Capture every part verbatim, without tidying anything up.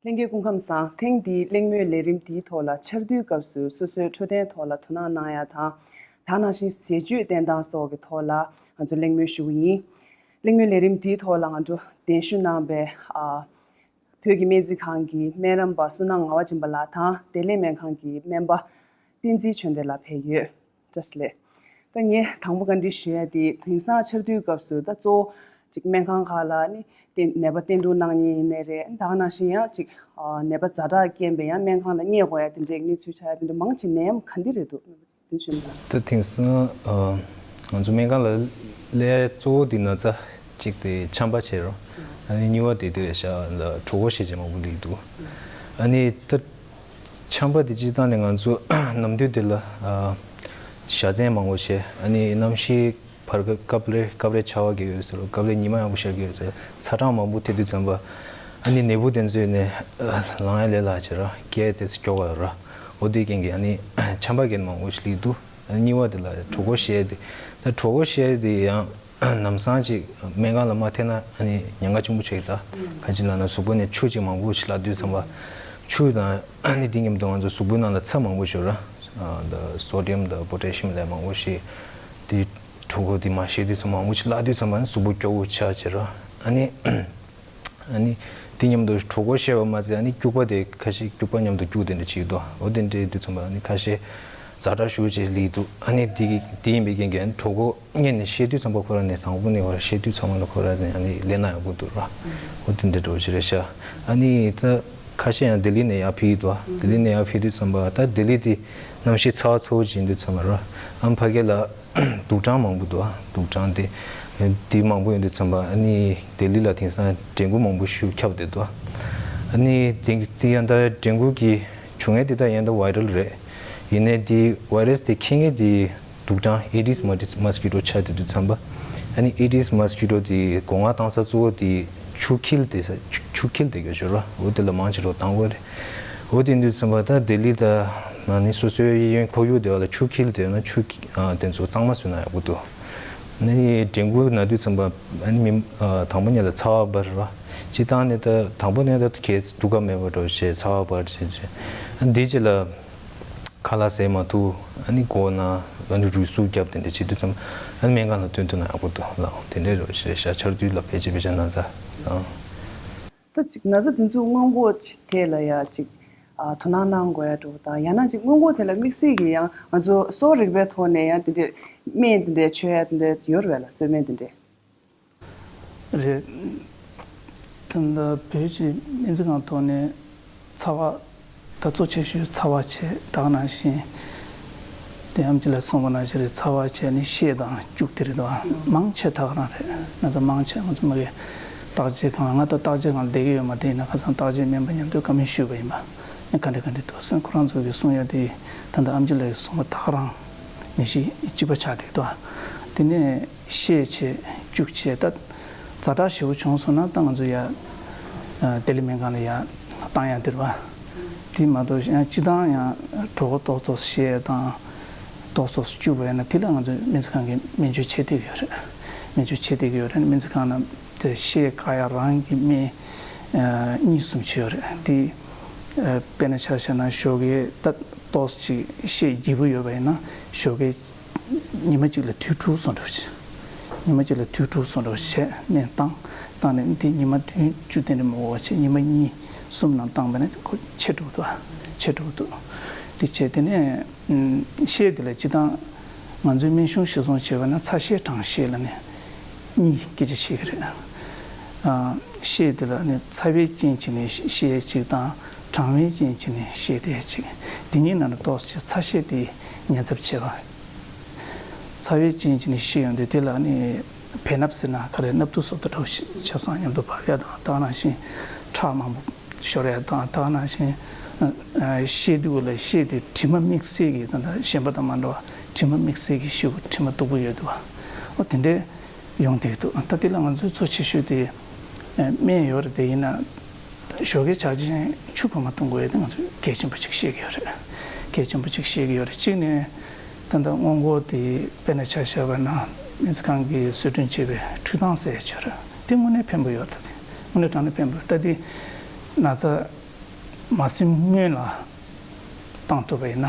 ལྷན་རྒྱས་སྐུ་ཁམས་བཟང་། ཐེངས་འདིའི་གླེང་མོལ་ལས་རིམ་འདིའི་ཐོག་ལ་ཆར་དུས་སྐབས་སུ་སོ་སོའི་འཕྲོད་བསྟེན་ཐོག་ལ་དོ་སྣང་གནང་ཡ་དང་། ད་ནང་བཞིན་ཟས་སྤྱོད་བསྟེན་སྟངས་སོགས་ཀྱི་ཐོག་ལ་ང་ཚོ་གླེང་མོལ་ཞུ་གི་ཡིན། གླེང་མོལ་ལས་རིམ་འདིའི་ཐོག་ལ་ང་ཚོ་གདན་ཞུ་གནང་བའི་ཨ། བོད་ཀྱི་སྨན་རྩིས་ཁང་གི་སྨན་རམས་པ་བསོད་ནམས་ངག་དབང་སྦྱིན་པ་ལགས་དང་བདེ་ལེགས་སྨན་ཁང་གི་སྨན་པ་བསྟན་འཛིན་ཆོས་ལྡན་ལགས་ཕེབས་ཡོད། བཀྲ་ཤིས་བདེ་ལེགས། ད་ངས་དང་པོ་བཀའ་འདྲི་ཞུ་ཡ་དེ་དེང་སང་ཆར་དུས་སྐབས་སུ་ད་གཙོ་བོ་ཅིག་སྨན་ཁང་ཁག་ལ་ནི་བསྟེན་ནད་པ་བསྟེན་གཏུག་གནང་མཁན་ཡིན་ནའི་རེད། ད་ག་ནང་བཞིན་ཡང་ཅིག་ཨ་ནད་པ་ཛ་དྲག་རྐྱེན་པས་ཡང་སྨན་ཁང་ལ་བསྙལ་དགོས་ཡ་དེ་འདྲའི་གནས་ཚུལ་ཆགས་ཡ་དེ་འདྲ་མང་ཆེ་ནད་ཡམས་ག་འདི་རེད་འདུག་དེ་ཤེས་མི་འདུག་ད་དེང་སང་ཨ་ང་ཚོ་སྨན་ཁང་ལ་སླེབས་ཡ་གཙོ་བོ་དེ་ན་ཚ་གཅིག་དེ་ཆམ་པ་བྱས་རོ། ཨ་ནི་གཉིས་པ་དེ་དེ་རེད་ཤག་ལ་གྲོད་ཁོག་བཤལ་བྱས་མང་པོ་སླེབས་འདུག་ཨ་ནི་ད་ཆམ་པ་དེ་སྤྱིར་བཏང་ནས་ང་ཚོ་ནམ་དུས་དེ་ལ་ཨ་བཞའ་ཚན་མང་པོ་བྱས། ཨ་ནི་གནམ་གཤིས་བར་སྐབས་སྐབས་རེ་སྐབས་རེ་ཆར་པ་རྒྱག་ཡོད་ཟེར་རོ། སྐབས་རེ་ཉི་མ་ཡག་པོ་ཤར་གྱི་ཡོད་ཟེར། ཚ་གྲང་མང་པོ་ཐེབས་དུས་ཙམ་པ་ཨ་ནི་ནད་འབུ་དེ་ཚོས་ནས་ལངས་ཡ་ལས་སླ་བྱས་ར་སྐད་དེ་ཚོ་སྐྱོ་བ་ར། འོ་དེའི་རྐྱེན་གྱིས་ཨ་ནི་ཆམ་པ་རྐྱེན་མང་པོ་ཞིག་སླེབས་འདུག་ཨ་ནི་གཉིས་པ་དེ་ལ་གྲོད་ཁོག་བཤལ་དེ། ད་གྲོད་ཁོག་བཤལ་དེ་ཡང་ནམ་སང་ཅིག་སྨན་ཁང་ལ་མ་ཐེག་ན་ཨ་ནི་ཉེན་ཁ་ཆེན་པོ་ཆགས་ཀྱི། ད་ག་ཅི་ལབ་ན་གཟུགས་པོ་ནས་ཆུ་ཅིག་མང་པོ་ཞིག་བརླག་དུས་ཙམ་པ་ཆུ་དང་ཨ་ནི་དེ་མཉམ་དུ་ང་ཚོ་གཟུགས་པོའི་ནང་ལ་ཚྭ་མང་པོ་ཞིག་ཡོད་ར། ད་སོ་ཌི་ཡམ་དང་པོ་ཊེ་ཤི་ཡམ་ལས་མང་པོ་ཞིག་དེ་གྲོད་ཁོག་དེ་མ་བཤལ་དུས་ཙམ་མང་པོ་ཞིག་བརླག་དུས་ཙམ་པ་ཨ་ནི་གཟུགས་པོ་སྐྱོ་བོ་ཆགས་བྱས་ར། ཨ་ནི་ཨ་ནི་དེ་མཉམ་དུ་གྲོད་ཁོག་བཤལ་བ་མ་ཟད་ཨ་ནི་སྐྱུག་པ་དེ་ཁ་ཤས་སྐྱུག་པ་མཉམ་དུ་སྐྱུག་དེ་འདྲ་བྱེད་དོ། འོ་དེ་འདྲ་དུས་ཙམ་པ་ཨ་ནི་ཁ་ཤས་ཛ་དྲག་ཤུགས་ཆེ་སླེབས་འདུག་ཨ་ནི་དེ་གི་དེ་ཡིན་པའི་རྐྱེན་གྱིས་ཨ་ནི་གྲོད་ཁོག་སྔོན་ནས་བཤལ་དུས་ཙམ་པ་ཁོ་རང་ནས་དང་པོ་ནས་ཁོ་རང་བཤལ་དུས་ཚང་མ་ལ་ཁོ་རང་ནས་ཨ་ནི་ལས་ན་ཡག་པོ་འདུག་ར། འོ་དེ་འདྲ་འདྲ་བོ་ཞིག་རེད་ཤག་ཨ་ནི་ད་ཁ་ཤས་ཡང་ལྡི་ལི་ནས་ཡར་ཕེབས་འདུག་ལྡི་ལི་ནས་ཡར་ཕེབས་དུས་ཙམ་པ་ད་ལྡི་ལི་དེ་གནམ་གཤིས་ཚ་བ་ཚ་བོ་ཅིག་ཡིན་དུས་ཙམ་པ་ར། ཨ་ཕ་གི་ལ་དུག་སྦྲང་མང་པོ་འདུག་ཨ་དུག་སྦྲང་དེ་དེ་མང་པོ་ཡོད་དུས་ཙམ་པ་ཨ་ནི་ལྡི་ལི་ལ་དེང་སང་ཌེང་གུ་མང་པོ་ཞིག་ཁྱབ་བསྡད་འདུག་ཨ་ནི་དེ་དེ་ཡང་ད་ཌེང་གུ་གི་བྱུང་ཡས་དེ་ད་ཡང་ད་བྷའི་རལ་རེད། ཡིན་ནའི་དེ་བྷའི་རལ་དེ་ཁྱེར་མཁན་དེ་དུག་སྦྲང་ཨེ་ཌིས་མ་མོ་སི་ཀི་ཊོ་ཆགས་བསྡད་དུས་ཙམ་པ་ཨ་ནི་ཨེ་ཌིས་མ་མོ་སི་ཀི་ཊོ་དེ་སྒོ་ང་བཏང་ས་གཙོ་བོ་དེ་ཆུ་འཁྱིལ་དེ་ས་ཆུ་ཆུ་འཁྱིལ་དེ་ག་ཞོར་ར། འོ་དེ་ལ་མང་ཆེ་རོ་བཏང་དགོས་རེད། འོ་དེ་དུས་ཙམ་པ་ད་ལྡི་ལི་ད་ཨ་ནི་སོ་སོའི་གཡས་གཡོན་ཁོར་ཡུག་དེ་བ་ལ་ཆུ་འཁྱིལ་དེ་ཡོད་ན་ཆུ་ཨ་དེ་ཚོ་གཙང་མ་བཟོས་ན་ཡག་པོ་འདུག་ཨ་ནི་ཌེང་གུ་ན་དུས་ཙམ་པ་ཨ་ནི་མི་ཨ་དང་པོ་ཉིད་ལ་ཚ་བ་འབར་ར། སྤྱིར་བཏང་ནས་ད་དང་པོ་ནས་ད་གས་སྡུག་ག་མེད་པ་འདྲ་བོ་བྱས་ཚ་བ་འབར་བྱས་བྱས་ཨ་ནི་དེ་རྗེས་ལ་ཁ་ལག་ཟས་མ་ཐུབ། ཨ་ནི་མགོ་ན་ཨ་ནི་རུས་ཟུག་བརྒྱབ་དེ་འདྲ་བྱེད་དུས་ཙམ་ཨ་ནི་སྨན་ཁང་ལ་སྟོན་ཐུབ་ན་ཡག་པོ་འདུག་ལགས། དེ་འདྲའི་རོ་ཞེས་ཤ་ཆར་དུས་ལ་ཕལ་ཆེར་ཕལ་ཆེར་ན་ཚ་ཨང་། ད་ཅིག་ན་ཚ་དེ་ཚོ་སྔོན་འགོག་ཐད་ལ་ཡ་ཅིག་ཨ་དོ་སྣང་གནང་དགོས་ཡ་འགྲོ་དང་ཡང་ན་ཅིག་སྔོན་འགོག་ཐད་ལ་དམིགས་བསལ་གྱི་ཡང་ང་ཚོ་གསོ་རིག་པའི་ཐོག་ནས་ཡང་དེ་འདྲའི་སྨན་དེ་འདྲའི་མཆོད་ཡ་དེ་འདྲའི་ཡོད་རེད་པས་ལ་གསོལ་སྨན་དེ་འདྲའི། རེད། ད་ལྟ་བོད་ཀྱི་སྨན་རྩིས་ཁང་ཐོག་ནས་ཚ་བ་ད་གཙོ་ཆེ་ཤོས་ཚ་བ་བྱས་ད་ག་ནང་བཞིན་དེ་ཨམ་ཆི་ལ་གསུངས་པ་ནང་བཞིན་རེད། ཚ་བ་བྱས་ནས་བཤལ་དང་སྐྱུག་དེ་རེད་དོ། མང་ཆེ་ད་ག་རང་རེད། ན་ཚ་མང་ཆེ་ང་ཚོ་མ་གི་བརྟག་དཔྱད་ཁང་ང་ད་བརྟག་དཔྱད་ཁང་ལ་བསྡད་ཀྱི་ཡོད་མ་རེད། ཡིན་ན་ཁ་སང་བརྟག་དཔྱད་སྨན་པ་མཉམ་དུ་བཀའ་མོལ་ཞུས་པ་ཡིན་པ། ཨ་ག་འདྲ་ག་འདྲ་འདུག་སེ་ཁོ་རང་ཚོ་གིས་གསུང་ཡ་དེ་ད་ལྟ་ཨམ་ཆི་ལགས་ཀྱིས་གསུངས་པ་ད་ག་རང་ནད་གཞི་གཅིག་པ་ཆགས་བསྡད་འདུག་དེ་ནས་བཤལ་བྱས་སྐྱུག་བྱས་ད་ཛ་དྲག་ཞེ་པོ་བྱུང་སོང་ན་ད་ང་ཚོ་ཡ་ལྡི་ལི་སྨན་ཁང་ལ་ཡ་བཏང་ཡ་དེ་རེད་པ། དེ་མ་གཏོགས་ཡང་སྤྱིར་བཏང་ཡང་གྲོད་ཁོག་ཏོག་ཙམ་བཤལ་དང་ཏོག་ཙམ་སྐྱུག་པ་ཡིན་ན་དེ་ལ་ང་ཚོ་སྨན་རྩིས་ཁང་གིས་སྨན་བཅོས་བྱེད་བསྡད་ཀྱི་ཡོད་རེད། སྨན་བཅོས་བྱེད་བསྡད་ཀྱི་ཡོད་རེད། སྨན་རྩིས་ཁང་ནང་དེ་བཤལ་བཀག་ཡ་རང་གི་སྨན་ཨ་གཉིས་གསུམ་ཅིག་ཡོད་རེད། དེ་ཨ་དཔེར་ན་ཆ་བཞག་ན་ཞོགས་ཀའི་ད་ཏོག་ཙམ་ཅིག་བཤལ་སྐྱིད་པོ་ཡོད་པ་ཡིན་ན་ཞོགས་ཀའི་ཉི་མ་གཅིག་ལ་དུས་དྲུག་སོང་འགྲོ་བྱེད། ཉི་མ་གཅིག་ལ་དུས་དྲུག་སོང་འགྲོ་བྱེད་སྨན་བཏང་། བཏང་ནས་དེ་ཉི་མ་བདུན་བཅུ་དེ་འདྲ་མ་འགོར་བ་བྱེད། ཉི་མ་གཉིས་གསུམ་ནང་བཏང་པ་ན་ཁོ་ཆད་འགྲོ་གི་འདུག་ཆད་འགྲོ་གི་འདུག་དེ་བྱས་དེ་ནས་བཤལ་དེ་ལ་སྤྱིར་བཏང་ང་ཚོའི་སྨན་གཞུང་གཞིར་བཟུང་བྱས་པ་ན་ཚ་བཤལ་གྲང་བཤལ་ལབ་ནས་གཉིས་སྐད་ཆ་བཤད་ཀྱི་རེད། ཨ་བཤལ་དེ་ལ་ནི་ཚ་བའི་རྐྱེན་བྱས་ནས་བཤལ་ཅིག་དང་གྲང་བའི་རྐྱེན་བྱས་ནས་བཤལ་དེ་ཅིག་དེ་གཉིས་ནང་ནས་ཏོག་ཙམ་ཚ་བཤལ་དེ་ཉེན་ཚབས་ཆེ་བ། ཚ་བའི་རྐྱེན་བྱས་ནས་བཤལ་ཡོང་དུས་དེ་ལ་ནི་བེ་སྣབས་ཟེར་ན་ག་རེ་སྣབས་ཐུག་སོབ་ཏུ་འདྲ་བོ་ཆབ་གསང་མཉམ་དུ་བབས་ཡ་དང་ད་ག་ནང་བཞིན་ཁྲག་མང་པོ་ཤོར་ཡ་དང་ད་ག་ནང་བཞིན་བཤལ་དུས་ལ་བཤལ་དེ་དྲི་མ་དམིགས་བསལ་གྱི་ད་ལྟ་གཞན་པ་དང་མ་འདྲ་བ་དྲི་མ་དམིགས་བསལ་གྱི་ཤི་བོ་དྲི་མ་སྟུག་པོ་ཡོད་འདུག་བ། འོ་དེ་འདྲའི་ཡོང་བསྡད་འདུག་ད་དེ་ལ་ང་ཚོའི་གཙོ་ཆེ་ཤོས་དེ་སྨན་ཡོད་རེད། དེ་ཡིན་ན་ཞོགས་ཀའི་ཆ་ཅན་ཆུ་བབས་མ་གཏོང་དགོས་ཡ་དེ་ང་ཚོས་གལ་ཆེན་པོ་ཅིག་ཤེས་ཀྱི་ཡོད་རེད། གལ་ཆེན་པོ་ཅིག་ཤེས་ཀྱི་ཡོད་རེད། གཅིག་ནས་ད་ལྟ་སྔོན་འགོག་དེ་དཔེར་ན་ཆ་བཞག་པ་ན་སྨན་རྩིས་ཁང་གིས་བཟོ་སྐྲུན་བྱས་པའི་འཕྲུལ་ཐང་ཟེར་ཡ་ཅིག་ཡོད་རེད། དེ་དངོས་གནས་ཕན་པོ་ཡོད་རེད། ད་དེ་དངོས་གནས་དྲང་གནས་ཕན་པོ་ཡོད། ད་དེ་ན་ཚ་ མ་ཟིན་སྔོན་ལ་བཏང་ཐུབ་པ་ཡིན་ན།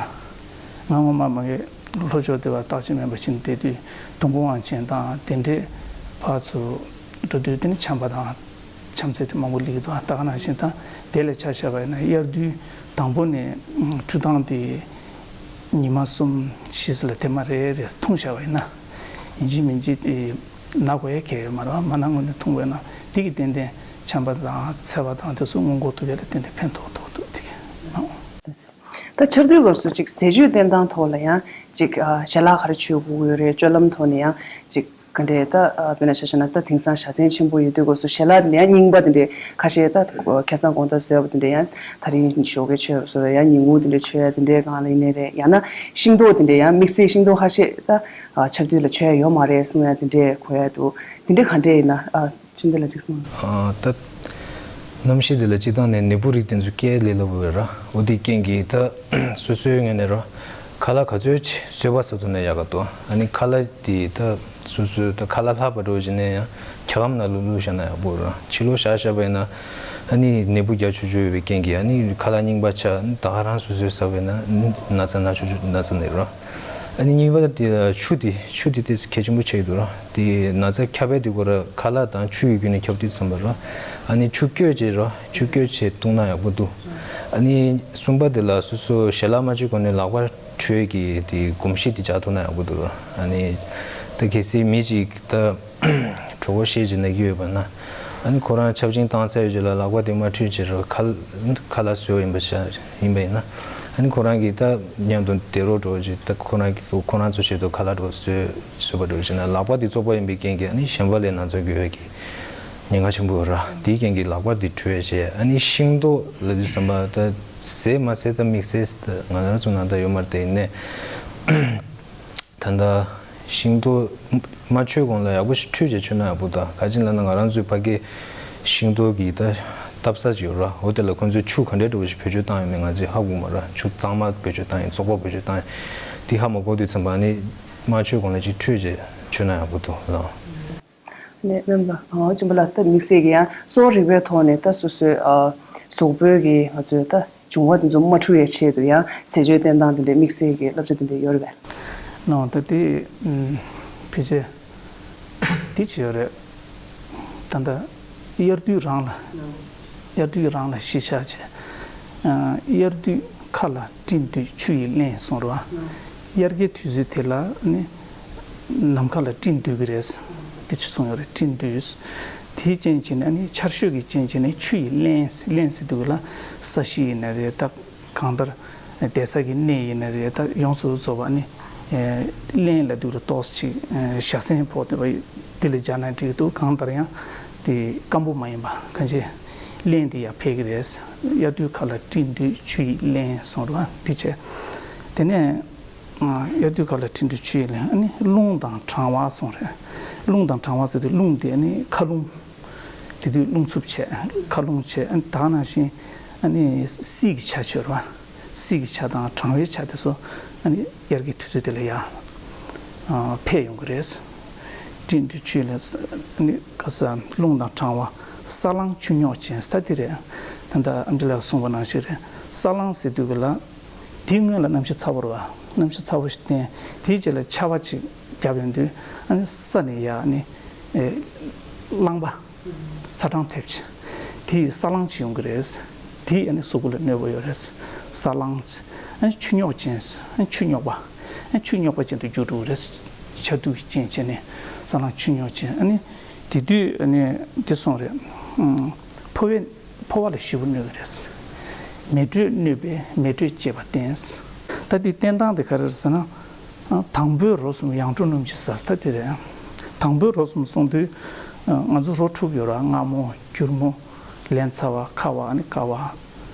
ང་ངོ་མ་མ་གི་ལྷོ་ཕྱོགས་སྡེ་བ་རྟག་ཅིག་མེད་པ་ཞིག་བསྡད་དུས་དུམ་བུ་དབང་ཆེན་དང་དེ་འདྲའི་ཕར་ཚུར་འགྲོ་དུས་དེ་ནི་ཆམ་པ་དང་། བྱམས་བརྩེ་དེ་མང་པོ་སླེབས་ཀྱི་འདུག་ད་ག་ནང་བཞིན་ད་དེ་ལས་ཆ་བཞག་པ་ཡིན་ན་དབྱར་དུས་དང་པོ་ནས་འཕྲུལ་ཐང་དེ་ཉི་མ་གསུམ་བཞི་ཙམ་ལ་དེ་མ་རེ་རེ་འཐུང་བཞག་པ་ཡིན་ན། ཡིན་གཅིག་མིན་གཅིག་དེ་ན་དགོས་ཡ་གལ་ཡོད་མ་རེད་བ། མ་ན་སྔོན་ནས་འཐུང་དགོས་ན་དེ་གི་ཏན་ཏན་ཆམ་པ་དང་ཚད་པ་དང་དེ་ཚོ་སྔོན་འགོག་ཐུབ་ཡ་ལ་ཏན་ཏན་ཕན་ཐོགས་ཐོགས་འདུག་དེ་གི་ནང་། ད་ཆར་དུས་སྐབས་སུ་ཅིག་ཟས་སྤྱོད་བསྟེན་སྟངས་ཐོག་ལ་ཡང་ཅིག་ཨ་ཞལ་ལག་ག་རེ་མཆོད་དགོས་ཀྱི་ཡོད་རེད། སྤྱོད་ལམ་ཐོག་ནས་ཡང་ཅིག་ག་འདྲས་ད་ཨ་དཔེར་ན་ཆ་བཞག་ན་ད་དེང་སང་བྱ་ཚན་ཆེན་པོ་ཡོད་དུས་སྐབས་སུ་ཞལ་ལག་དེ་ཡང་རྙིང་པ་དེ་འདྲས་ཁ་ཤས་ད་ཁ་སང་དགོང་དག་བཟོས་པ་དེ་འདྲས་ཡང་ད་རིང་ཞོགས་ཀས་མཆོད་པ་སོགས་ཡང་ཉིན་གུང་དེ་འདྲས་མཆོད་ཡ་དེ་འདྲས་སྒང་ལ་ཡིན་ནའི་རེད། ཡང་ན་ཤིང་ཏོག་དེ་འདྲས་ཡང་དམིགས་བསལ་ཤིང་ཏོག་ཁ་ཤས་ད་ཨ་ཆར་དུས་ལ་མཆོད་ཡ་ཡོད་མ་རེད་གསུང་ཡ་དེ་འདྲས་གོ་ཡ་འདུག་དེ་འདྲས་ག་འདྲས་ཡིན་ན་ཨ། ཆུང་དུས་ལ་གཅིག་གསུངས། ཨ་ད། གནམ་གཤིས་འདི་ལ་སྤྱིར་བཏང་ནས་ནད་འབུ་རིགས་དེ་ཚོ་སྐྱེ་ལས་སླ་པོ་རེད་ར། འོ་དེའི་རྐྱེན་གྱིས་ད་སོ་སོའི་ངོས་ནས་ར། ཁ་ལག་ག་ཚོད་ཅིག་བཟོས་པ་ཟ་ཐུབ་ན་ཡག་ག་འདུག་ཨ་ནི་ཁ་ལག་དེ་ད་སོ་སོའི་ད་ཁ་ལག་ལྷག་པ་འདྲ་བོ་ཅིག་ནས་ཡང་འཁྱག་སྒམ་ནང་ལ་བླུགས་བཞག་ན་ཡག་པོ་རེད། ཕྱི་ལོགས་བཞག་བཞག་པ་ཡིན་ན་ཨ་ནི་ནད་འབུ་རྒྱག་ཆོག་ཆོག་ཡོད་པའི་རྐྱེན་གྱིས་ཨ་ནི་ཁ་ལག་རྙིང་པ་ཆགས། ད་ག་རང་སོ་སོས་ཟ་བ་ཡིན་ན་ན་ཚ་ན་ཆོག་ཆོག་ན་ཚ་ནད་རེད་ར། ཨ་ནི་གཉིས་པ་དེ་ཆུ་དེ་ཆུ་དེ་ཏོག་ཙམ་གལ་ཆེན་པོ་ཆགས་ཀྱི་འདུག་ར། དེ་ན་ཚ་ཁྱབ་པའི་དུས་སྐབས་ར་ཁ་ལག་དང་ཆུ་ཡི་བརྒྱུད་ནས་ཁྱབ་དུས་ཙམ་པ་ར། ཨ་ནི་ཆུ་སྐྱོད་བྱས་ར་ཆུ་སྐྱོད་བྱས་བཏུང་ན་ཡག་པོ་འདུག་ཨ་ནི་གསུམ་པ་དེ་ལ་སོ་སོ་ཞལ་ལག་མ་མཆོད་གོང་ནས་ལག་པ་འཁྲུ་ཡས་ཀྱི་དེ་གོམས་གཤིས་དེ་འཇགས་ཐུབ་ན་ཡག་པོ་འདུག་ར། ཨ་ནི་ད་གལ་སྲིད་མི་གཅིག་ད་གྲོད་ཁོག་བཤལ་བྱས་ན་གི་ཡོད་པ་ན། ཨ་ནི་ཁོ་རང་ཆབ་ཆེན་བཏང་ཚར་བའི་རྗེས་ལ་ལག་པ་དེ་མ་འཁྲུད་བྱས་ར་ཁ་ཁ་ལག་བཟོས་པ་ཡིན་པ་ཤ་ཡིན་པ་ཡིན་ན། ཨ་ནི་ཁོ་རང་གིས་ད་མཉམ་དུ་བསྡད་རོགས་འགྲོ་བྱས་ད་ཁོ་རང་གིས་ཁོ་རང་ཚོ་ཆེད་དུ་ཁ་ལག་འགྲོ་བཟོས་བཟོས་པ་འགྲོ་བྱས་ན་ལག་པ་དེ་བཙོག་པ་ཡིན་པའི་རྐྱེན་གྱིས་ཨ་ནི་གཞན་པ་ལ་ན་ཚ་འགོས་ཡས་ཀྱི་ཉེན་ཁ་ཆེན་པོ་ཡོད་ར། དེའི་རྐྱེན་གྱིས་ལག་པ་དེ་འཁྲུད་ཡས་བྱས། ཨ་ནི་ཤིང་ཏོག་ལབ་དུས་ཙམ་པ་ད་ཟས་མ་ཟས་ད་དམིགས་བསལ་ད་ང་རང་ཚོ་ནང་ད་ཡོད་མ་རེད། དེ་ཡིན་ནའི། ད་ལྟ་ཤིང་ཏོག་མ་མཆོད་གོང་ལ་ཡག་པོ་ཞིག་འཁྲུད་བྱས་མཆོད་ན་ཡག་པོ་འདུག་ག་ཅི་ལབ་ན་ང་རང་ཚོའི་ཕ་གིར་ཤིང་ཏོག་གི་ད་བཏབ་ས་ཅིག་ཡོད་ར། འོ་དེ་ལ་ཁོང་ཚོས་ཆུ་ག་འདྲའི་འདྲ་བོ་ཞིག་བེད་སྤྱོད་བཏང་ཡོད་མེད་ང་ཚོས་ཧ་གོ་མ་ར། ཆུ་གཙང་མ་བེད་སྤྱོད་བཏང་ཡིན་བཙོག་པ་བེད་སྤྱོད་བཏང་ཡིན་དེ་ཧ་མ་གོ་དུས་ཙམ་པ་ནི་མ་མཆོད་གོང་ལ་ཅིག་འཁྲུད་བྱས་མཆོད་ན་ཡག་པོ་འདུག་ལགས། ནས་མེམ་ལ་ཨ་ཅིམ་པ་ལ་ད་དམིགས་བསལ་གྱི་ཡང་གསོ་བ་རིག་པའི་ཐོག་ནས་ད་སོ་སོའི་ཨ་གཟུགས་པོའི་གི་ང་ཚོའི་ད་འབྱུང་བ་དེ་ཚོ་མ་འཁྲུ་བའི་ཆེད་དུ་ཡང་ཟས་སྤྱོད་བསྟེན་སྟངས་དེ་འདྲའི་དམིགས་བསལ་གྱི་བསླབ་བྱ་དེ་འདྲ་ཡོད་རེད་པས། ནོ་ད་དེ་ཕལ་ཆེར་དེ་ཅི་ཡོད་རེད། ད་ལྟ་དབྱར་དུས་རང་ལ་དབྱར་དུས་རང་ལ་གཞིས་ཆགས་བྱས། དབྱར་དུས་མཁའ་ལ་སྤྲིན་འདུས་ཆུ་ཡིས་བརླན་གསུངས་རེད་བ། དབྱར་ཁའི་དུས་ཚོད་དེ་ལ་ནི་ནམ་མཁའ་ལ་སྤྲིན་འདུས་ཀྱི་རེད། དེ་ཅི་གསུངས་ཡོད་རེད། སྤྲིན་འདུས། དེའི་རྐྱེན་བྱས་ནས་ནི་ཆར་ཞོད་ཀྱི་རྐྱེན་བྱས་ནས་ཆུ་ཡིས་བརླན། བརླན་ཟེར་དུས་ལ་ས་གཞི་ཡིན་ན་རེད། ད་གང་ལྟར་བསྡད་ས་གི་གནས་ཡིན་ན་རེད། ད་ཡོངས་སུ་རྫོགས་པ་ནི་བརླན་ལ་དུས་ལ་ཏོག་ཙམ་ཞག་སེན་ཕོག་དེ་བ་དེ་ལ་སྦྱར་ན་འགྲིག་འདུག་གང་ལྟར་ཡང་དེ་སྐམ་པོ་མ་ཡིན་པ་གང་ཅི་བརླན་དེ་ཡང་ཕེབས་ཀྱི་རེད། དབྱར་དུས་མཁའ་ལ་སྤྲིན་འདུས་ཆུ་ཡིས་བརླན་གསུངས་རེད་བ། དེ་བྱས། དེ་ནས། དབྱར་དུས་མཁའ་ལ་སྤྲིན་འདུས་ཆུ་ཡིས་བརླན། ཨ་ནི་རླུང་དང་གྲང་བ་གསུངས་རེད། རླུང་དང་གྲང་བ་ཟེར་དུས་རླུང་དེ་ཨ་ནི་མཁའ་རླུང་། དེ་དུས་རླུང་འཚུབ་བྱས་མཁའ་རླུང་བྱས། ཨ་ནི་ད་ག་ནང་བཞིན་ཨ་ནི་བསིལ་གྱི་ཆར་ཆོད་རེད་བ། བསིལ་གྱི་ཆར་དང་གྲང་བའི་ཆར་དེ་ཚོ་ཨ་ནི་དབྱར་གྱི་དུས་ཚོད་དེ་ལ་ཡར་ཨ་འཕེལ་ཡོང་གི་རེད། སྤྲིན་འདུས་ཆུ་ཡིས་བརླན། ཨ་ནི་ག་ས་རླུང་དང་གྲང་བ། ས་རླངས་ཆུ་རྙོག་ཅན་ཟེར་ད་དེ་རེད། ད་ལྟ་ཨ་འདྲི་ལགས་གསུངས་པ་ནང་བཞིན་རེད། ས་རླངས་ཟེར་དུས་ཀྱི་ལ། དེའི་སྔོན་ལ་གནམ་གཤིས་ཚ་པོ་རེད་བ། གནམ་གཤིས་ཚ་པོ་ཞིག་བསྟན། དེའི་རྗེས་ལ་ཆར་པ་ཅིག་བརྒྱབ་ཡོང་དུས་ཨ་ནི་ས་ནས་ཡར་ཨ་ནི་ཨེ་རླངས་པ་ཚ་གྲང་ཐེབས་ཅིང་དེ་ཡིས་ས་རླངས་ཅིག་ཡོང་གི་རེད། དེ་ཡིས་ཨ་ནི་གཟུགས་པོ་ལ་གནོད་པ་ཡོད་རེད། ས་རླངས་ཅིག་ཨ་ནི་ཆུ་རྙོག་ཅན། ཨ་ནི་ཆུ་རྙོག་པ། ཨ་ནི་ཆུ་རྙོག་པ་ཅན་དུ་འགྱུར་འགྲོ་གི་རེད། ཆར་དུས་ཀྱི་རྐྱེན་བྱས་ནས་ས་རླངས་ཆུ་རྙོག་ཅན། ཨ་ནི་དེ་དུས་ཨ་ནི་དེ་སོང་རེད། ཨུམ། ཕོ་བའི་ཕོ་བ་ལ་ཞེ་པོ་གནོད་ཀྱི་རེད། མེ་དྲོད་གནོད་པས་མེ་དྲོད་སྐྱེད་པ་བསྟན། ད་འདི་བསྟན་སྟངས་དེ་ག་རེ་རེད་ཟེར་ན། དང་པོའི་རོ་གསུམ་ཡང་སྤྲོ་སྣུམ་གྱིས་ཟ་ཟེར་ད་དེ་རེད། དང་པོའི་རོ་གསུམ་གསུངས་དུས། ང་ཚོ་རོ་དྲུག་ཡོད་ར། མངར་མོ། སྐྱུར་མོ། ལན་ཚྭ་བ། ཁ་བ། ཨ་ནི་ཀ་བ།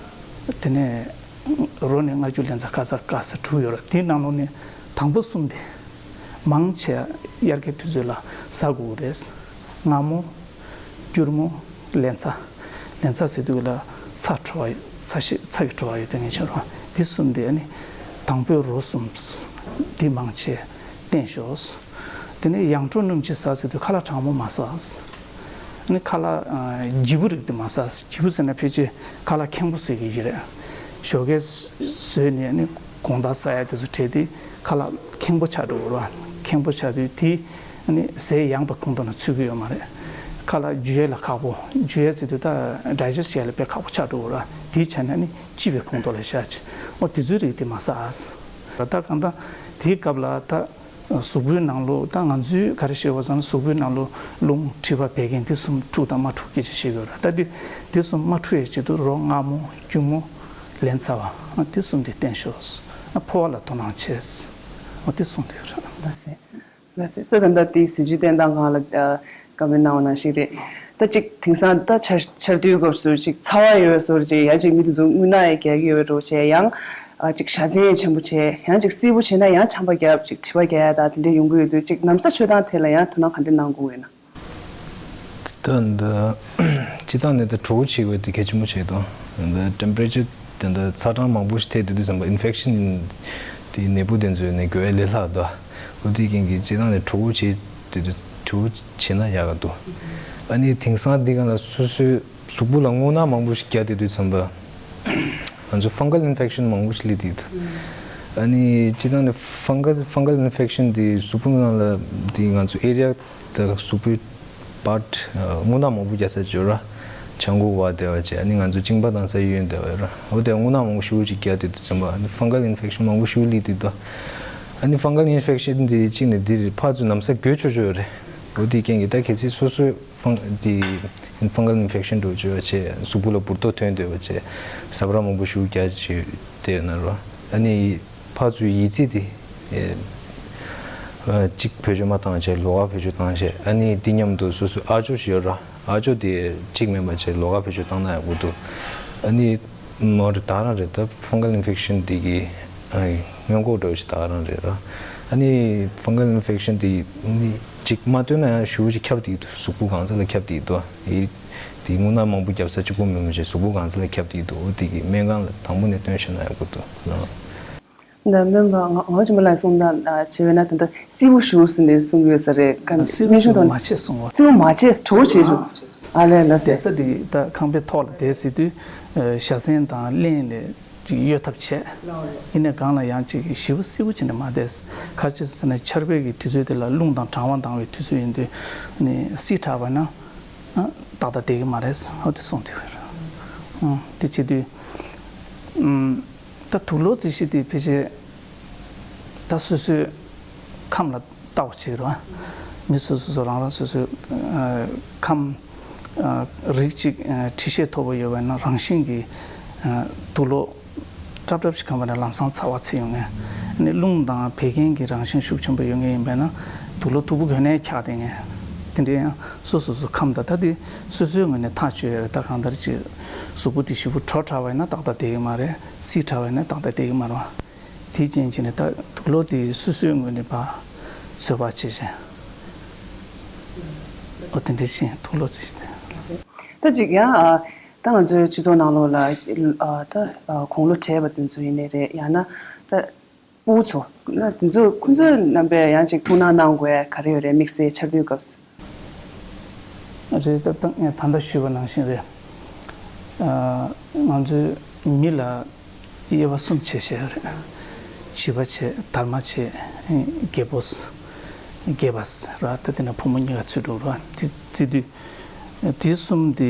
དེ་ནས་རོ་ནི་མངར་སྐྱུར་ལན་ཚྭ་ཁ་ཚ་ཀ་ཟ་དྲུག་ཡོད་ར། དེའི་ནང་ལོགས་ནས་དང་པོ་གསུམ་དེ་མང་ཆེ་དབྱར་ཁའི་དུས་ཚོད་ལ་ཟ་དགོས་རེད། མངར་མོ། སྐྱུར་མོ། ལན་ཚྭ། ལན་ཚྭ་ཟེར་དུས་ལ་ཚྭ་བྲོ་བ་ཚྭ་ཞིག་ཚྭ་གི་བྲོ་བ་ཡོད་དེ་ངེས་ཆེན་རོ། འདི་གསུམ་དེ་ནི་དང་པོའི་རོ་གསུམ་འདི་མང་ཆེ་བསྟེན་ཤོག་དེ་ནས་ཡང་སྤྲོ་སྣུམ་གྱིས་ཟ་ཟེར་དུས་ཁ་ལག་གྲང་མོ་མ་ཟ། ནི་ཁ་ལག་ཨ་ལྗིད་པོ་རིགས་དེ་མ་ཟ། ལྗིད་པོ་ཟེར་ན་ཕལ་ཆེར་ཁ་ལག་ཁེངས་པོ་ཟེར་གྱི་ཡོད་རེད། ཞོགས་ཀས་ཟོས་ནས་ནི་དགོང་དག་ཟ་ཡ་དེ་ཚོ་བྲལ་ཏེ་ཁ་ལག་ཁེངས་པོ་ཆགས་འགྲོ་གི་རེད་བ། ཁེངས་པོ་ཆགས་དུས་དེ་ནི་ཟས་ཡངས་པ་ཁོང་དུ་ན་ཚུད་ཀྱི་ཡོད་མ་རེད། ཁ་ལག་འཇུ་ཡས་ལ་ཁག་པོ། འཇུ་ཡས་ཟེར་དུས་ད་ཌའི་ཇེ་སི་ཊི་བྱས་ལ་དཔེ་ཁག་པོ་ཆགས་འགྲོ་གི་རེད་བ། དེའི་ཆ་ནས་ནི་ལྕི་བའི་ཁོང་དུ་ལ་བཞག་ཅིག་འོ་དེ་ཚོའི་རིགས་དེ་མ་ཟ། ད་གང་ལྟར་དེའི་སྐབས་ལ་ད། གཟུགས་པོའི་ནང་ལོགས་ད་ང་ཚོའི་ག་རེ་ཤེས་པ་ཟེར་ན། གཟུགས་པོའི་ནང་ལོགས་རླུང་མཁྲིས་པ་བད་ཀན་འདི་གསུམ་འཁྲུག་དང་མ་འཁྲུག་སྐད་ཆ་བཤད་ཀྱི་ཡོད་རེད། ད་འདི་འདི་གསུམ་མ་འཁྲུག་ཡའི་ཆེད་དུ་རོ་མངར་མོ་སྐྱུར་མོ་ལན་ཚྭ་བ་འདི་གསུམ་དེ་བསྟེན་ཤོག་འཕོ་བ་ལ་དོ་སྣང་བྱས། འོ་དེ་གསུམ་དེ་རེད། ལགས་སེ། ལགས་སེ། ད་ད་ལྟ་དེའི་སྲིད་ཇུས་བསྟན་སྟངས་སྒང་ལ་ཨ་བཀའ་མོལ་གནང་བ་ནང་བཞིན་རེད། ད་ཅིག་དེང་སང་ད་ཆར་ཆར་དུས་སྐབས་སུ་ཅིག་ཚ་བ་ཡོད་བཟོ་འདྲ་ཅིག་ཡ་ཅིག་མི་དེ་ཚོ་རྔུལ་ནག་ཡང་རྒྱག་གི་ཡོད་འགྲོ་བྱས། ཡང་ཨ་ཅིག་བཞའ་ཚན་ཆེན་པོ་བྱས། ཡང་ཅིག་བསིལ་པོ་བྱས་ན་ཡང་ཆམ་པ་བརྒྱབ། ཅིག་དྲི་བ་རྒྱག་ཡ་ད་དེ་འདྲ་ཡོང་གི་ཡོད་དུས། ཅིག་ན་བཟའ་མཆོད་སྟངས་ཐད་ལ་ཡང་དོ་སྣང་ག་འདྲ་གནང་དགོས་ཡོད་ན། ད་འདི་སྤྱིར་བཏང་ནས་ད་གྲོད་ཁོག་འཁྱག་པ་དེ་གལ་ཆེན་པོ་བྱེད་དོ། འདི་ཊེམ་པེ་རེ་ཅར་དེ་འདྲ་ཚ་གྲང་མང་པོ་ཞིག་ཐེབས་དུས་ཙམ་པ་ཨིན་ཕེག་ཤན་དེ་ནད་འབུ་དེ་ཚོའི་ནས་འགོས་ཡ་ལས་སླ་དོ། འོ་དེའི་རྐྱེན་གྱིས་སྤྱིར་བཏང་ནས་གྲོད་ཁོག་འཁྱག་དེ་དུས་གྲོད་ཁོག་འཁྱག་ན་ཡག་ག་འདུག་ཨ་ནི་དེང་སང་འདི་སྒང་ལ་སོ་སོའི་གཟུགས་པོ་ལ་རྔུལ་ནག་མང་པོ་ཞིག་རྒྱག་བསྡད་དུས་ཙམ་པ། ང་ཚོ་ཕང་གལ་ཨིན་ཕེག་ཤན་མང་པོ་ཞིག་སླེབས་བསྡད་འདུག་ཨ་ནི་སྤྱིར་བཏང་ནས་ཕང་གལ་ཕང་གལ་ཨིན་ཕེག་ཤན་དེ་གཟུགས་པོ་ནང་ལ་དེ་ང་ཚོ་ཨེ་རི་ཡ་དང་གཟུགས་པོའི་པར་ཊི་རྔུལ་ནག་མང་པོ་རྒྱག་ས་ཅིག་ཡོད་ར། བྱང་ཁུག་བ་དེ་བ་བྱས། ཨ་ནི་ང་ཚོ་གཅིན་པ་བཏང་ས་གཡོན་དེ་བ་ཡོད་ར། འོ་དེ་རྔུལ་ནག་མང་པོ་ཞེ་པོ་ཅིག་རྒྱག་བསྡད་དུས་ཙམ་པ། ཨ་ནི་ཕང་གལ་ཨིན་ཕེག་ཤན་མང་པོ་ཞེ་པོ་སླེབས་བསྡད་འདུག་ཨ་ནི་ཕང་གལ་ཨིན་ཕེག་ཤན་དེ་གཅིག་ནས་འདི་རེད། ཕར་ཚུར་ན་བཟའ་འགོས་ཆོག་ཆོག་ཡོད་རེད། འོ་དེའི་རྐྱེན་གྱིས་ད་གལ་སྲིད་སོ་སོའི་ཕང་དེ་ཕང་གལ་ཨིན་ཕེག་ཤན་འགྲོ་བྱས་བྱས། གཟུགས་པོ་ལ་འབུར་ཏོག་ཐོན་བསྡད་པ་བྱས། ཟ་འཕྲུག་མང་པོ་ཞེ་པོ་རྒྱག་བྱས་བསྡད་ན་ར། ཨ་ནི་ཕར་ཚུར་ཡི་ཙི་དེ་ཨེ་ཨ་གཅིག་བེད་སྤྱོད་མ་བཏང་བྱས་ལོགས་ཀ་བེད་སྤྱོད་བཏང་བྱས། ཨ་ནི་དེ་མཉམ་དུ་སོ་སོའི་ཨ་ཅོ་ཞིག་ཡོད་ར། ཨ་ཅོ་དེ་གཅིག་མིན་པ་བྱས་ལོགས་ཀ་བེད་སྤྱོད་བཏང་ན་ཡག་པོ་འདུག་ཨ་ནི་མོ་རེ་ད་ག་རང་རེད། ད་ཕང་གལ་ཨིན་ཕེག་ཤན་དེ་གི་ཨ་སྔོན་འགོག་འདྲ་བོ་ཞིག་ད་ག་རང་རེད་ར། ཨ་ནི་ཕང་གལ་ཨིན་ཕེག་ཤན་དེ་ནི་གཅིག་མ་བཏོན་ན་ཡང་ཞེ་པོ་ཅིག་ཁྱབ་བསྡད་འདུག་གཟུགས་པོ་གང་ས་ལ་ཁྱབ་བསྡད་འདུག་ཨེ་དེ་རྔུལ་ནག་མང་པོ་རྒྱབ་ས་གཅིག་པོ་མིན་པ་བྱས་གཟུགས་པོ་གང་ས་ལ་ཁྱབ་བསྡད་འདུག་འོ་དེ་གི་སྨན་ཁང་ལ་དང་པོ་ནས་བཏོན་ཤེས་ན་ཡག་པོ་འདུག་ལགས། འདི་སྨན་པ་ངག་དབང་ཆོས་འཕེལ་ལགས་གསུངས་སྟངས་བྱས་པས་ན། ད་ལྟ་བསིལ་པོ་ཞེ་པོ་ཟེར་ནས་གསུང་གི་ཡོད་ས་རེད། ག་བསིལ་པོ་ཞེ་པོ་མ་བྱེད་གསུང་བ། བསིལ་པོ་མ་བྱེད། གྲོད་ཁོག་འཁྱག་ཤོས། ཨ་ལས་ལགས་སེ། བསྡད་ས་དེ་ད་ཁང་པའི་ཐོག་ལ་བསྡད་ཟེར་དུས་བཞའ་ཚན་དང་གླེན་ལས་ཅིག་གཡོལ་ཐབས་བྱས། ཡིན་ནའི་སྒང་ལ་ཡང་ཅིག་ཞེ་པོ་བསིལ་པོ་བྱས་ནས་མ་བསྡད། ག་རེ་བྱས་ཟེར་ན་ཆར་པའི་གི་དུས་ཚོད་དེ་ལ་རླུང་དང་གྲང་བ་ལྡང་བའི་དུས་ཚོད་ཡིན་དུས་ནི་བསིལ་དྲགས་པ་ན་ཏག་ཏག་བསྡད་ཀྱི་མ་རེད། འོ་དེ་གསུངས་དེ་རེད། དེ་བྱེད་དུས་ད་དུག་ལོག་རྩི་གཞི་དེ་ཕལ་ཆེར་ད་སོ་སོའི་ཁམས་ལ་ལྟ་བ་བྱེད་རོགས། མི་སོ་སོ་སོ་རང་རང་སོ་སོའི་ཨ་ཁམས་ཨ་རིགས་གཅིག་ཨ་མཁྲིས་ཤས་མཐོ་པོ་ཡོད་པ་ན་རང་བཞིན་གྱིས་ཨ་དུག་ལོག་ཏྲབ་ཏྲབ་ཞིག་གམ་པ་ནས་ལམ་སང་ཚ་བ་ཚིག་ཡོང་ངེས། ཨ་ནི་རླུང་དང་བད་ཀན་གྱི་རང་བཞིན་ཤུགས་ཆེན་པོ་ཡོད་ངེས་ཡིན་པས་ན་དུག་ལོག་མཐུག་པོ་གོན་ནས་འཁྱག་བསྡད་ངེས། དེ་འདྲའི་ཡང་སོ་སོ་སོ་ཁམས་དང་། ད་དེ་སོ་སོའི་ངོས་ནས་ཐག་གཅོད་ཡ་རེད། ད་གང་ལྟར་ཅིག་གཟུགས་པོ་དེ་ཞེ་པོ་དྲོ་དྲགས་པ་ཡིན་ན་ཏག་ཏག་བསྡད་ཀྱི་མ་རེད། བསིལ་དྲགས་པ་ཡིན་ན་ཏག་ཏག་བསྡད་ཀྱི་མ་རེད་བ། དེའི་རྐྱེན་གྱིས་ནི་ད་དུག་ལོག་དེ་སོ་སོའི་ངོས་ནས་ཕར་ཚོད་དཔག་བྱེད་བཞིན། འོ་དེ་འདྲ་ཞིག་དུག་ལོག་རྩི་གཞི་དེ། ད་ཅིག་ཡང་ཨ་ད་ང་ཚོའི་སྤྱི་ཚོགས་ནང་ལོགས་ལ་ཨ་ད་ཨ་དགུང་ལོ་བགྲེས་པ་དེ་ཚོ་ཡིན་ནའི་རེད། ཡང་ན་ད་སྤུ་གུ་ཚོ་ན་དེ་ཚོ་ཁོང་ཚོའི་རྣམ་པས་ཡང་ཅིག་ཐུགས་སྣང་གནང་དགོས་ག་རེ་ཡོད་རེད། དམིགས་བསལ་ཆར་དུས་སྐབས་སུ། རེད། ད་ལྟ་ངས་ད་ལྟ་ཞུས་པ་ནང་བཞིན་རེད། ཨ་ང་ཚོའི་མི་ལ་དབྱེ་བ་གསུམ་ཕྱེ་བཞག་ཡོད་རེད། བྱིས་པ་བྱས། དར་མ་བྱས། རྒད་པོ། རྒས་པ་ར། ད་དེ་ནས་བུ་མོ་གཉིས་ཀ་ཚུད་འགྲོ་ར། དེ་བརྩི་དུས་དེ་གསུམ་དེ་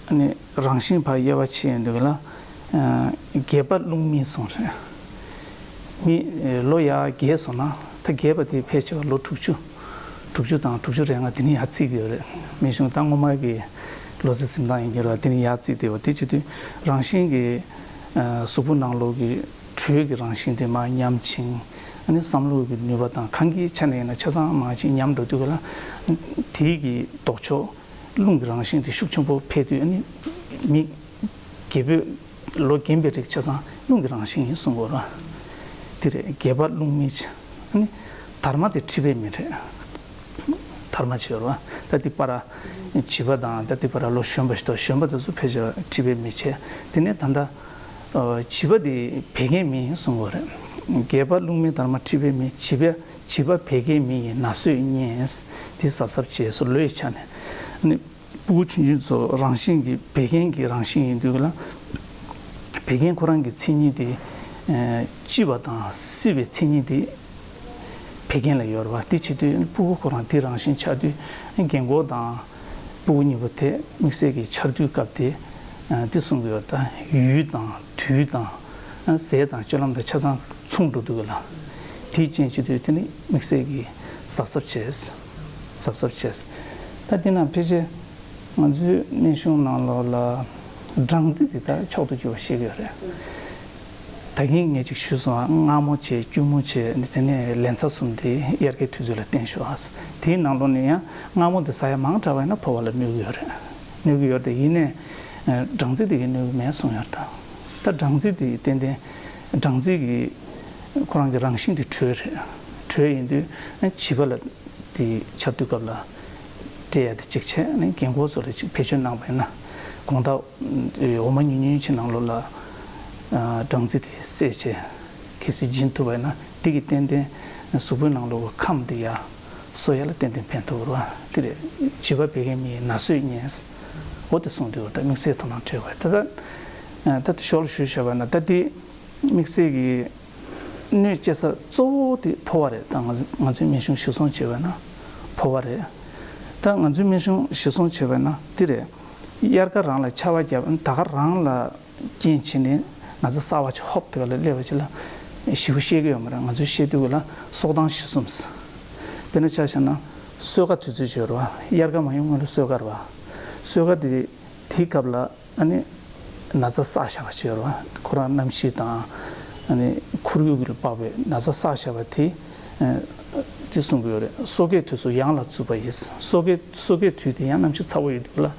ནི་རང་བཞིན་ཕར་དབྱེ་བ་ཕྱེ་ཡོང་དུས་ལ་ཨ་རྒས་པ་རླུང་མི་གསུངས་རེད། མི་ལོ་ཡར་རྒས་སོང་ན། ད་རྒས་པ་དེ་ཕལ་ཆེ་བ་ལོ་དྲུག་ཅུ། དྲུག་ཅུ་དང་དྲུག་ཅུ་རེ་ལྔ་དེ་ནས་ཡར་བརྩི་གི་ཡོད་རེད། མི་གཞུང་ད་སྔོན་མ་གི་ལོ་ཚད་འཛིན་སྟངས་ཡིན་གྱི་རེད་བ། དེ་ནས་ཡར་བརྩི་བསྡད་པ་དེ་བྱེད་དུས་རང་བཞིན་གྱི་ཨ་གཟུགས་པོ་ནང་ལོགས་ཀྱི་དྲོད་ཀྱི་རང་བཞིན་དེ་མར་ཉམས་ཕྱིན། ཨ་ནི་བསམ་བློ་གི་ནུས་པ་དང་གང་གི་ཆ་ནས་ཡིན་ན་ཆ་ཚང་མར་ཅིག་ཉམས་འགྲོ་དུས་ག་ལ་དེའི་གི་ལྡོག་ཕྱོགས་རླུང་གི་རང་བཞིན་དེ་ཤུགས་ཆེན་པོ་འཕེལ་དུས། ཨ་ནི་མི་རྒད་པོས་ལོ་རྒན་པའི་རིགས་ཆ་ཚང་རླུང་གི་རང་བཞིན་ཡིན་གསུང་དགོས་རེད། དེ་རེད། རྒས་པ་རླུང་མི་བྱེད། ཨ་ནི་དར་མ་དེ་མཁྲིས་པའི་མི་རེད། དར་མ་བྱེད་རེད། ད་དེ་བར་བྱིས་པ་དང་ད་དེ་བར་ལོ་གཞོན་པ་ཞིག་དང་། གཞོན་པ་དེ་ཚོ་ཕལ་ཆེར་མཁྲིས་པའི་མི་བྱེད། དེ་ནས་ད་ལྟ་ཨ་བྱིས་པ་དེ་བད་ཀན་མི་ཡིན་གསུང་དགོས་རེད། རྒས་པ་རླུང་མི་དར་མ་མཁྲིས་པའི་མི། བྱིས་པ་བྱིས་པ་བད་ཀན་མི་ཡིན། ན་སོས་གཉན་དེ་གཟབ་གཟབ་བྱས་སོ་ལོའི་ཆ་ནས། ཨ་ནི། ཕྲུ་གུ་ཆུང་ཆུང་ཚོ་རང་བཞིན་གྱིས་བད་ཀན་གྱི་རང་བཞིན་ཡིན་དུས་ལ། བད་ཀན་ཁོ་རང་གི་མཚན་ཉིད་དེ་ལྕི་བ་དང་བསིལ་བའི་མཚན་ཉིད་དེ་བད་ཀན་ལ་ཡོད་རེད་བ། དེ་བྱེད་དུས་ཕྲུ་གུ་ཁོ་རང་དེ་རང་བཞིན་ཆགས་དུས་རྒན་གོག་དང་ཕྲུ་གུ་གཉིས་པོ་དེ་དམིགས་བསལ་གྱི་ཆར་དུས་སྐབས་དེ་དེ་གསུང་གི་ཡོད། ད་ཡུལ་དང་དུས་དང་ཟས་དང་སྤྱོད་ལམ་དང་ཆ་ཚང་མཚུངས་འགྲོ་འདུག་གི་ལ། དེའི་རྐྱེན་བྱེད་དུས་དེ་ནི་དམིགས་བསལ་གྱི་གཟབ་གཟབ་བྱས། གཟབ་གཟབ་བྱས། ད་དེ་ན་ཕལ་ཆེར་ང་ཚོའི་སྨན་གཞུང་ནང་ལོགས་ལ་སྦྲང་རྩི་དེ་ད་མཆོག་ཏུ་གྱུར་པ་བཤད་ཀྱི་ཡོད་རེད། ད་གིན་ངས་ཅིག་ཞུས་སོང་། མངར་མོ་བྱས། སྐྱུར་མོ་བྱས། དེ་ནས་ལན་ཚྭ་གསུམ་དེ་དབྱར་ཁའི་དུས་ཚོད་ལ་བསྟེན་ཤོག་ཨ། དེའི་ནང་ལོགས་ནས་ཡང་མངར་མོ་དེ་ཟ་ཡ་མང་དྲགས་པ་ཡིན་ན་ཕོ་བ་ལ་གནོད་ཀྱི་ཡོད་རེད། གནོད་ཀྱི་ཡོད་རེད། ཡིན་ནའི་སྦྲང་རྩི་དེ་གིས་གནོད་ཀྱི་མེད་གསུངས་ཡོད་རེད། ད་སྦྲང་རྩི་དེ་ཏན་ཏན་སྦྲང་རྩི་གི་ཁོ་རང་གི་རང་བཞིན་དེ་དྲོད་རེད། དྲོད་ཡིན་དུས་བྱིས་པ་ལ་དེ་ཆར་དུས་སྐབས་ལ་སྤྲད་ཡ་དེ་གཅིག་བྱས། ཨ་ནི་རྒན་གོག་ཚོ་ལ་ཅིག་བེད་སྤྱོད་གནང་བ་ཡིན་ན། དགོང་དག་འོ་མ་ཉུང་ཉུང་ཅིག་ནང་ལོགས་ལ་སྦྲང་རྩི་དེ་བསྲེས་བྱས་གལ་སྲིད་སྦྱིན་ཐུབ་པ་ཡིན་ན། དེ་གིས་ཏན་ཏན་གཟུགས་པོའི་ནང་ལོགས་ཀྱི་ཁམས་དེ་ཡར་གསོ་ཡ་ལ་ཏན་ཏན་ཕན་ཐོགས་རེད་བ། དེ་རེད། བྱིས་པ་བད་ཀན་མི་ཡི་ན་ཚོད་ཉན། འོ་དེ་གསུངས་དུས་ད་དམིགས་བསལ་དོ་སྣང་སྤྲད་དགོས། ད་ད་ད་དེ་ཞོར་ལ་ཞུས་བྱས་པ་ན། ད་དེ་དམིགས་བསལ་གྱི་གནོད་སྐྱེལ་ས་གཙོ་བོ་དེ་ཕོ་བ་རེད། ད་ང་ང་ཚོའི་སྨན་གཞུང་གཞིར་བཟུང་བྱས་པ་ན་ཕོ་བ་རེད། ད་ང་ཚོའི་སྨན་གཞུང་གཞིར་བཟུང་བྱས་པ་ན་དེ་རེད། དབྱར་ཁ་རང་ལ་ཆར་པ་བརྒྱབ། ད་ག་རང་ལ་རྐྱེན་བྱས་ནས་ན་ཚ་གསར་པ་ཅིག་ཧོབ་དེ་ག་ལ་སླེབས་པ་ཅིག་ལ་ཞེ་པོ་ཤེས་ཀྱི་ཡོད་མ་རེད། ང་ཚོས་ཤེས་དུས་ལ་སྲོག་ཐང་གཞིར་བཟུང་། དཔེར་ན་ཆ་བཞག་ན་སོས་ཀ་དུས་ཚོད་ཅིག་ཡོད་རེད་བ། དབྱར་ཁ་མ་ཡོང་སྔོན་ལ་སོས་ཀ་རེད་བ། སོས་ཀ་དེ་དེའི་སྐབས་ལ་ཨ་ནི་ན་ཚ་བསགས་བཞག་པ་ཅིག་ཡོད་རེད་བ། ཁོ་རང་གནམ་གཤིས་དང་ཨ་ནི་ཁོར་ཡུག་གིས་དཔག་པའི་ན་ཚ་བསགས་བཞག་པ་དེ། ཨ་དེ་གསུང་གི་ཡོད་རེད། སོ་ཀའི་དུས་སུ་ཡང་ལ་རྩུབ་པ་ཡིས། སོ་ཀའི་སོ་ཀའི་དུས་དེ་ཡང་གནམ་གཤིས་ཚ་བོ་ཡོད་དུས་ལ།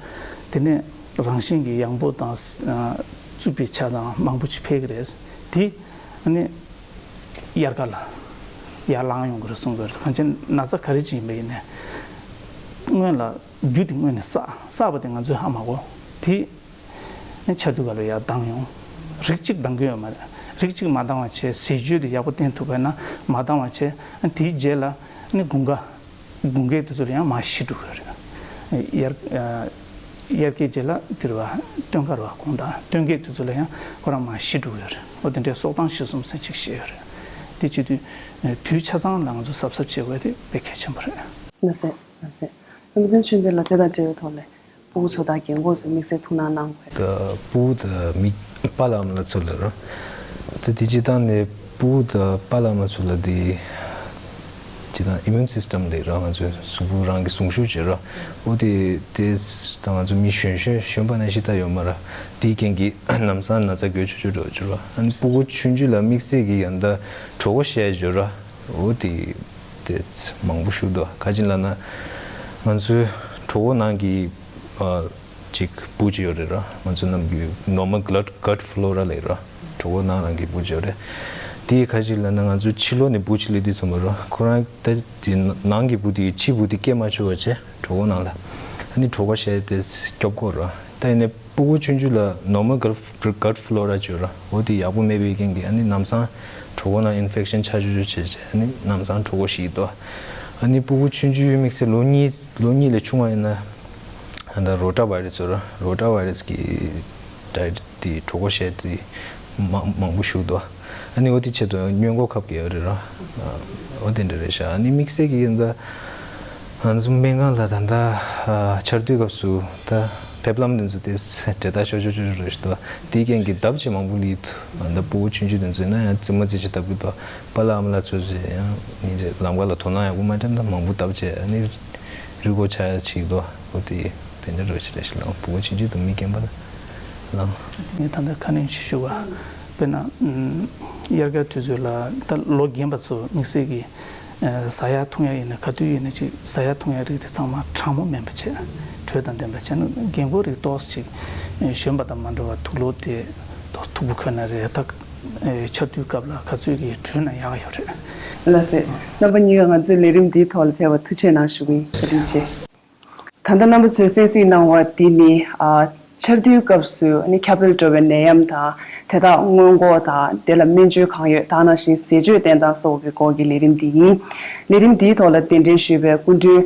དེ་ནས་རང་བཞིན་གྱིས་ཡང་པོ་དང་། ཨ་རྩུབ་པའི་ཆ་དང་མང་པོ་ཅིག་འཕེལ་གི་རེད། དེ་ཨ་ནི་དབྱར་ཁ་ལ་ཡར་ལངས་ཡོང་གི་རེད་གསུང་གི་རེད། གང་ཅི་ན་ཚ་ག་རེ་ཅིག་ཡིན་པ་ཡིན་ནའི་སྔོན་ལ་རྒྱུ་དེ་སྔོན་ནས་བསགས། བསགས་པ་དེ་ང་ཚོས་ཧ་མ་གོ། དེ་ཆར་དུས་སྐབས་ལ་ཡར་ལྡང་ཡོང་། རིགས་གཅིག་ལྡང་གི་ཡོད་མ་རེད། རིགས་གཅིག་མ་ལྡང་བ་བྱས། ཟས་སྤྱོད་དེ་ཡག་པོ་བསྟེན་ཐུབ་པ་ཡིན་ན་མ་ལྡང་བ་བྱས། དེའི་རྗེས་ལ་ནི་དགུན་ཁ་དགུན་ཁའི་དུས་ཚོད་ལ་ཡང་མར་ཞི་འགྲོ་གི་ཡོད་རེད། དབྱར་དབྱར་ཁའི་རྗེས་ལ་དེ་རེད་བ། སྟོན་ཁ་རེད་བ། དགོང་དག་སྟོན་ཁའི་དུས་ཚོད་ལ་ཡང་ཁོ་རང་མར་ཞི་འགྲོ་གི་ཡོད་རེད། འོ་དེ་འདྲའི་སྲོག་ཐང་གཞིར་བཟུང་ཟེར་ཅིག་བཤད་ཡོད་རེད། དེ་བྱེད་དུས་དུས་ཆ་ཚང་ལ་ང་ཚོ་གཟབ་གཟབ་བྱེད་དགོས་དེ་དཔེ་གལ་ཆེན་པོ་རེད། ལགས་སེ། ལགས་སེ། རྣམ་པ་ཚོས་ཆོས་འདི་ལ་དེ་དང་འབྲེལ་བའི་ཐོག་ལ་ཕྲུ་གུ་ཚོ་དང་རྒན་གོག་ཚོས་དམིགས་བསལ་ཐུགས་སྣང་གནང་དགོས། ད་ཕྲུ་གུ་དང་མི་པཱ་ལགས་ཨ་མ་ལགས་ཚོ་ལ་ར། ད་དེ་སྤྱིར་བཏང་ནས་ཕྲུ་གུ་དང་པཱ་ལགས་ཨ་མ་ཚོ་ལ་དེ་སྤྱིར་བཏང་ཨི་མིའུན་སིས་ཊམ་ལབ་ར། ང་ཚོའི་གཟུགས་པོ་རང་གི་ཟུངས་ཤུགས་བྱེད་ར། འོ་དེ་དེ་ད་ང་ཚོ་མི་གཞོན་གཞོན་གཞོན་པ་ནང་བཞིན་ད་ཡོད་མ་ར། དེའི་རྐྱེན་གྱིས་ལམ་སང་ན་ཚ་འགོས་ཆོག་ཆོག་འགྲོ་ཆོག་ར། ཨ་ནི་ཕྲུ་གུ་ཆུང་ཆུང་ལ་དམིགས་བསལ་གྱི་ཡང་ད་གྲོད་ཁོག་བཤལ་བྱེད་ར། འོ་དེ་དེ་མང་པོ་ཞིག་འདུག་ག་ཅི་ལབ་ན་ང་ཚོའི་གྲོད་ཁོག་ནང་གི་ཨ་ཅིག་འབུ་ཅིག་ཡོད་རེད་ར། ང་ཚོ་ནམ་རྒྱུན་ནོར་མལ་གྷཊ་གྷཊ་ཕི་ལོ་ར་ལབ་ར། གྲོད་ཁོག་ནང་རང་གི་འབུ་ཅིག་ཡོད་རེད། དེ་ག་ཅི་ལབ་ན་ང་ཚོ་ཕྱི་ལོགས་ནས་འབུ་ཅིག་སླེབས་དུས་ཙམ་པ་ར། ཁོ་རང་ད་དེ་ནང་གི་འབུ་དེ་ཕྱིའི་འབུ་དེ་སྐྱེ་མ་ཆོག་པ་བྱས་གྲོད་ཁོག་ནང་ལ། ཨ་ནི་གྲོད་ཁོག་བཤལ་ཏེ་སྐྱོབ་དགོས་ར། ད་ཡིན་ནའི་ཕྲུ་གུ་ཆུང་ཆུང་ལ་ནོར་མལ་གྷཊ་གྷཊ་ཕི་ལོ་ར་ཅིག་ཡོད་ར། འོ་དེ་ཡག་པོ་མེད་པའི་རྐྱེན་གྱིས་ཨ་ནི་ལམ་སང་གྲོད་ཁོག་ནང་ཨིན་ཕེག་ཤན་ཆགས་ཆོག་ཆོག་བྱས་བྱས་ཨ་ནི་ལམ་སང་གྲོད་ཁོག་ཞིག་འདུག་ཨ་ནི་ཕྲུ་གུ་ཆུང་ཆུང་དམིགས་བསལ་ལོ་གཉིས་ལོ་གཉིས་ལས་ཆུང་བ་ཡིན་ན་ད་རོ་ཏ་བྷའི་རེ་སི་ཡོད་ར། རོ་ཏ་བྷའི་རེ་སི་གི་ད་དེ་གྲོད་ཁོག་བཤལ་དེ་མང་མང་པོ་ཞིག་འདུག་ཨ་ནི་འོ་དེ་ཆེད་དུ་སྔོན་འགོག་ཁབ་ཀྱི་ཡོད་རེད་ར། འོ་དེ་འདྲ་རེད་ཤག་ཨ་ནི་དམིགས་བསལ་གྱི་ཡིན་ད། ང་ཚོ་སྨན་ཁང་ལ་ད་ལྟ་ཨ་ཆར་དུས་སྐབས་སུ་ད་ཕེབས་ལམ་དེ་ཚོ་དེ་འབྲེལ་ཐག་ཤོར་ཤོར་ཤོར་ཤོར་རེད་ཤག་འདུག་དེའི་རྐྱེན་གྱིས་ལྡབ་ཆེ་མང་པོ་སླེབས་འདུག་ད་ཕྲུ་གུ་ཆུང་ཆུང་དེ་ཚོ་ཡིན་ན་ཡང་རྩེད་མོ་རྩེ་ཆེ་ལྡབ་ཀྱི་འདུག་པཱ་ལགས་ཨ་མ་ལགས་ཚོ་ཚོས་ཡང་ཉིན་རེ་ལམ་ཁ་ལ་དོ་སྣང་ཡག་པོ་མ་སྤྲད་ན་མང་པོ་ལྡབ་ཆེ་ཨ་ནི་རུས་ཁོག་ཆག་ཡ་ཆེ་འདུག་འོ་དེ་དེ་འདྲ་རེད་ཤག་རེད་ཤག་ལགས། ཕྲུ་གུ་ཆུང་ཆུང་དང་མི་རྒན་པ་ལ་ལགས། ངས་ད་ལྟ་ཁ་སྣོན་ཞུ་བ། དཔེར་ན་དབྱར་ཁའི་དུས་ཚོད་ལ་ད་ལོ་རྒན་པ་ཚོ་དམིགས་བསལ་གྱི་ཟ་ཡ་འཐུང་ཡ་ཡིན་ན་ག་དུས་ཡིན་ན་ཅིག་ཟ་ཡ་འཐུང་ཡ་རིགས་དེ་ཚང་མ་གྲང་མོ་མིན་པ་བྱས། དྲོད་དང་ལྡན་པ་བྱས་ན་རྒན་གོག་རིགས་ཏོག་ཙམ་ཅིག་གཞོན་པ་དང་མ་འདྲ་བར་དུག་ལོག་དེ་ཏོག་ཙམ་མཐུག་པོ་གོན་ན་རེད། ད་ཆར་དུས་སྐབས་ལ་ག་ཚོད་ཀྱི་དྲོད་ན་ཡག་ཡོད་རེད། ལགས་སེ། རྣམ་པ་གཉིས་ཀ་ང་ཚོའི་ལས་རིམ་འདིའི་ཐོག་ལ་ཕེབས་པར་ཐུགས་རྗེ་ཆེ་གནང་ཞུ་གི་ཡིན། བཀའ་དྲིན་ཆེ། ད་ལྟ་རྣམ་པ་ཚོས་གསན་གཟིགས་གནང་བ་འདི་ནི་ཨ་ཆར་དུས་སྐབས་སུ་ནི་ཁྱབ་སྤེལ་འགྲོ་བའི་ནད་ཡམས་དང་དེ་དག་སྔོན་འགོག་དང་དེ་ལ་སྨན་བཅོས་གང་ཡོད་དེ་ནང་བཞིན་ཟས་སྤྱོད་བསྟེན་སྟངས་སོགས་ཀྱི་སྐོར་གྱི་ལས་རིམ་འདི་ཡིན། ལས་རིམ་འདིའི་ཐོག་ལ་གདན་འདྲེན་ཞུས་པའི་སྐུ་མགྲོན་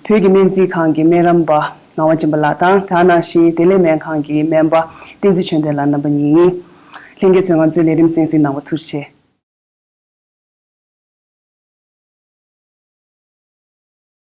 བོད་ཀྱི་སྨན་རྩིས་ཁང་གི་སྨན་རམས་པ་ ངག་དབང་སྦྱིན་པ་ལགས་དང་། དེ་ནང་བཞིན་བདེ་ལེགས་སྨན་ཁང་གི་སྨན་པ་བསྟན་འཛིན་ཆོས་ལྡན་ལགས་རྣམ་པ་གཉིས་ཡིན། ལྷན་རྒྱས་ཚོས་ང་ཚོའི་ལས་རིམ་གསན་གཟིགས་གནང་བར་ཐུགས་རྗེ་ཆེ།